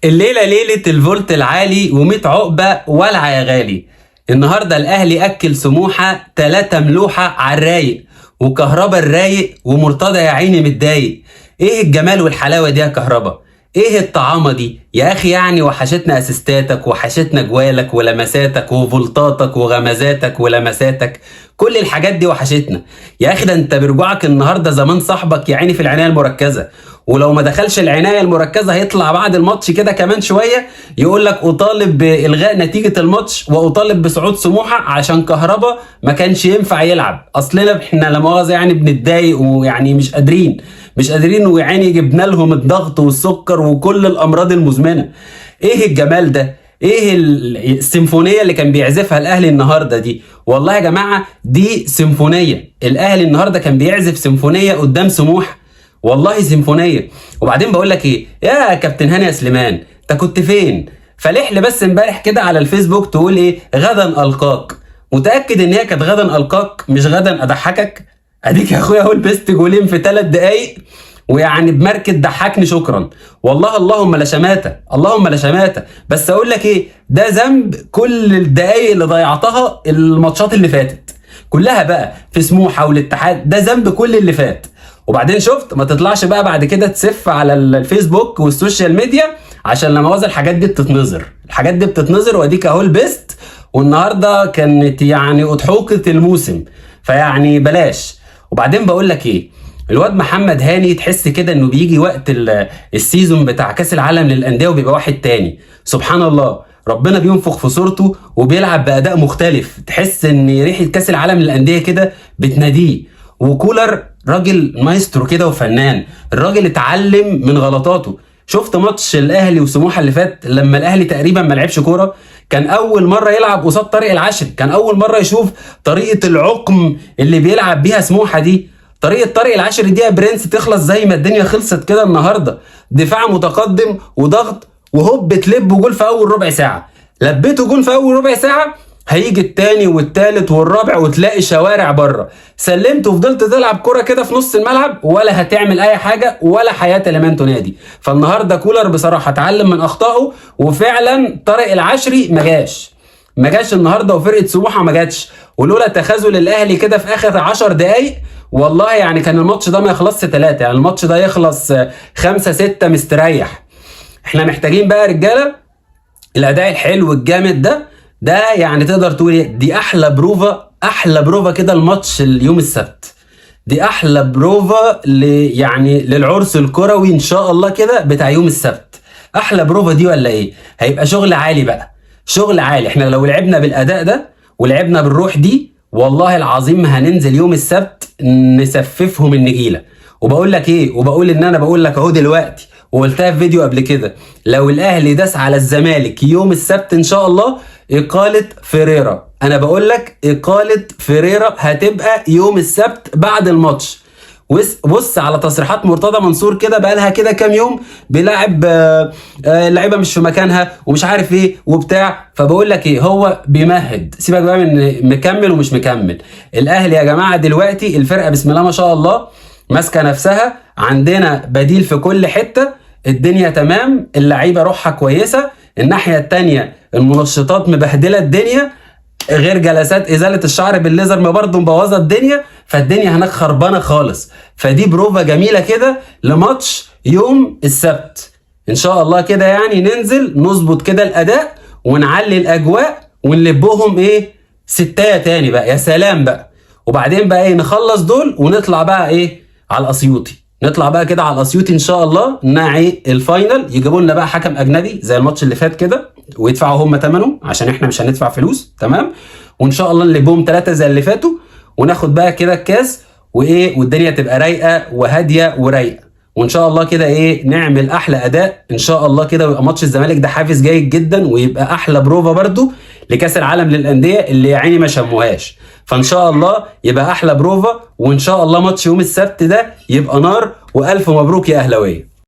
الليلة ليلة الفولت العالي وميت عقبة ولعة يا غالي. النهاردة الأهلي أكل سموحة 3 ملوحة على الرايق، وكهربا الرايق ومرتضى يا عيني متضايق. إيه الجمال والحلاوة دي يا كهربا؟ إيه الطعامة دي يا أخي؟ يعني وحشتنا أسيستاتك، وحشتنا جوالك ولمساتك وفولتاتك وغمزاتك ولمساتك، كل الحاجات دي وحشتنا يا أخي. ده أنت برجوعك النهاردة زمان صاحبك يا عيني في العناية المركزة، ولو ما دخلش العناية المركزة هيطلع بعد الماتش كده كمان شوية يقول لك أطالب بإلغاء نتيجة الماتش وأطالب بصعود سموحة عشان كهربا ما كانش ينفع يلعب. أصلنا احنا لا مؤاخذة يعني بنتضايق ويعني مش قادرين ويعني جبنا لهم الضغط والسكر وكل الأمراض المزمنة. إيه الجمال ده؟ ايه السيمفونية اللي كان بيعزفها الاهلي النهارده دي؟ والله يا جماعة دي سيمفونيه، الاهلي النهارده كان بيعزف سيمفونية قدام سموحه، والله سيمفونية. وبعدين بقول لك ايه يا كابتن هاني يا سليمان، انت كنت فين؟ فلح لي بس امبارح كده على الفيسبوك تقول ايه؟ غدا القاك. متاكد ان هي كانت غدا القاك مش غدا اضحكك؟ اديك يا اخويا اهو لبست جولين في 3 دقايق ويعني بماركة ضحكني شكرا والله. اللهم لا شماتة، اللهم لا شماتة. بس اقول لك ايه، ده ذنب كل الدقايق اللي ضيعتها الماتشات اللي فاتت كلها بقى في سموحة والاتحاد، ده ذنب كل اللي فات. وبعدين شفت ما تطلعش بقى بعد كده تسف على الفيسبوك وال social media، عشان لما مؤاخذة الحاجات دي بتتنظر، الحاجات دي بتتنظر. واديك اهو لبست، والنهارده كانت يعني اضحوكة الموسم، فيعني بلاش. وبعدين بقول لك ايه، الواد محمد هاني تحس كده انه بيجي وقت ال season بتاع كاس العالم للاندية وبيبقى واحد تاني. سبحان الله، ربنا بينفخ في صورته وبيلعب باداء مختلف، تحس ان ريحه كاس العالم للاندية كده بتناديه. وكولر راجل مايسترو كده وفنان، الراجل اتعلم من غلطاته. شفت ماتش الاهلي وسموحه اللي فات لما الاهلي تقريبا ما لعبش كورة؟ كان اول مرة يلعب قصاد طارق العشري، كان اول مرة يشوف طريقه العقم اللي بيلعب بيها سموحه دي. طريقه طارق العشري دي يا برنس تخلص زي ما الدنيا خلصت كده النهارده، دفاع متقدم وضغط وهوب تلب جول في اول ربع ساعة. لبيته جول في اول ربع ساعة، هيجي التاني والتالت والرابع وتلاقي شوارع بره. سلمت وفضلت تلعب كرة كده في نص الملعب، ولا هتعمل اي حاجة ولا حياة لمن تنادي. فالنهارده كولر بصراحة اتعلم من اخطائه، وفعلا طارق العشري ما جاش النهارده، وفرقه سموحه ما جاتش. ولولا تخاذل الاهلي كده في اخر 10 دقايق والله يعني كان الماتش ده ما يخلصش 3، يعني الماتش ده يخلص 5 6 مستريح. احنا محتاجين بقى يا رجاله الاداء الحلو الجامد ده يعني تقدر تقول إيه؟ دي احلى بروفا، احلى بروفا كده الماتش اليوم السبت، دي احلى بروفا يعني للعرس الكروي ان شاء الله كده بتاع يوم السبت. احلى بروفا دي ولا ايه؟ هيبقى شغل عالي بقى، شغل عالي. احنا لو لعبنا بالاداء ده ولعبنا بالروح دي والله العظيم هننزل يوم السبت نسففهم النجيله. وبقول لك ايه، وبقول ان انا بقول لك اهو دلوقتي وقلتها في فيديو قبل كده، لو الاهلي داس على الزمالك يوم السبت ان شاء الله اقاله فيريرا. انا بقول لك اقاله فيريرا هتبقى يوم السبت بعد الماتش. بص على تصريحات مرتضى منصور كده بقالها كده كام يوم بيلاعب اللعيبة مش في مكانها ومش عارف ايه وبتاع. فبقول لك ايه، هو بيمهد، سيبك بقى من مكمل ومش مكمل. الاهلي يا جماعة دلوقتي الفرقة بسم الله ما شاء الله ماسكه نفسها، عندنا بديل في كل حتة، الدنيا تمام، اللعيبة روحها كويسة. الناحية التانية المنشطات مبهدله الدنيا، غير جلسات ازالة الشعر بالليزر ما برضه مبوظه الدنيا، فالدنيا هناك خربانة خالص. فدي بروفا جميلة كده لماتش يوم السبت ان شاء الله كده، يعني ننزل نظبط كده الاداء ونعلي الاجواء ونلبهم ايه ستايه تاني بقى، يا سلام بقى. وبعدين بقى ايه، نخلص دول ونطلع بقى ايه على الاسيوطي، نطلع بقى كده على الاسيوطي ان شاء الله نعي ال final، يجيبوا لنا بقى حكم اجنبي زي الماتش اللي فات كده ويدفعوا هم ثمنه عشان احنا مش هندفع فلوس، تمام؟ وان شاء الله نلبهم 3 زي اللي فاتوا وناخد بقى كده الكاس وايه، والدنيا تبقى رايقة وهاديه ورايقه، وان شاء الله كده ايه نعمل احلى اداء ان شاء الله كده، ويبقى ماتش الزمالك ده حافز جيد جدا، ويبقى احلى بروفا برضو لكاس العالم للاندية اللي يا عيني ما شموهاش. فان شاء الله يبقى احلى بروفا، وان شاء الله ماتش يوم السبت ده يبقى نار. والف مبروك يا اهلاويه.